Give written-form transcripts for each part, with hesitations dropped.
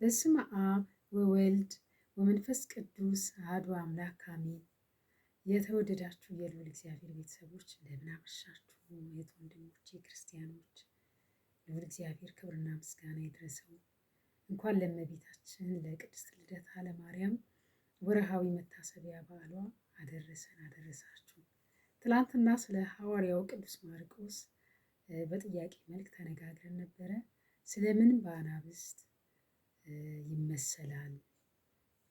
በስመ አብ ወወልድ ወመንፈስ ቅዱስ አሐዱ አምላክ አሜን። የተወደዳችሁ የልዑል እግዚአብሔር ቤተሰቦች እንደምን አመሻችሁ? እህት ወንድሞቼ ክርስቲያኖች፣ ልዑል እግዚአብሔር ክብርና ምስጋና ይድረሰው። እንኳን ለእመቤታችን ለቅድስት ልደታ ለማርያም ወርሃዊ መታሰቢያ በዓሏ አደረሰን አደረሳችሁ። ትላንትና ስለ ሐዋርያው ቅዱስ ማርቆስ በጥያቄ መልክ ተነጋግረን ነበረ። ስለምን በአናብስት ይመሰላል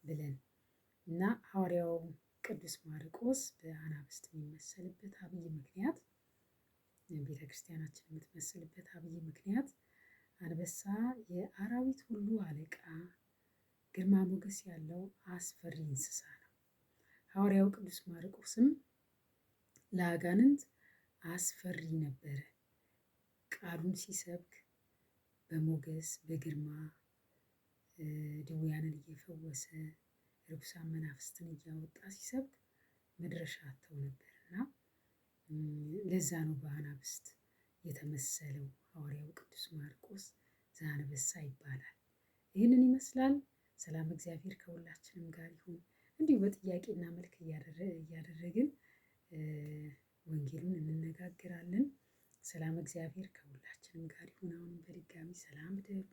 ብለን እና ሐዋርያው ቅዱስ ማርቆስ በአናብስት የሚመሰልበት አብይ ምክንያት፣ ቤተ ክርስቲያናችን የምትመስልበት አብይ ምክንያት፣ አንበሳ የአራዊት ሁሉ አለቃ፣ ግርማ ሞገስ ያለው አስፈሪ እንስሳ ነው። ሐዋርያው ቅዱስ ማርቆስም ለአጋንንት አስፈሪ ነበረ። ቃሉን ሲሰብክ በሞገስ በግርማ ድውያንን እየፈወሰ፣ ርኩሳን መናፍስትን እያወጣ ሲሰብክ መድረሻ አጥተው ነበር እና ለዛ ነው በአናብስት የተመሰለው። ሐዋርያው ቅዱስ ማርቆስ ዘአንበሳ ይባላል። ይህንን ይመስላል። ሰላም እግዚአብሔር ከሁላችንም ጋር ይሁን። እንዲሁ በጥያቄና መልክ እያደረግን ወንጌሉን እንነጋገራለን። ሰላም እግዚአብሔር ከሁላችንም ጋር ይሁን። አሁንም በድጋሚ ሰላም እደሩ።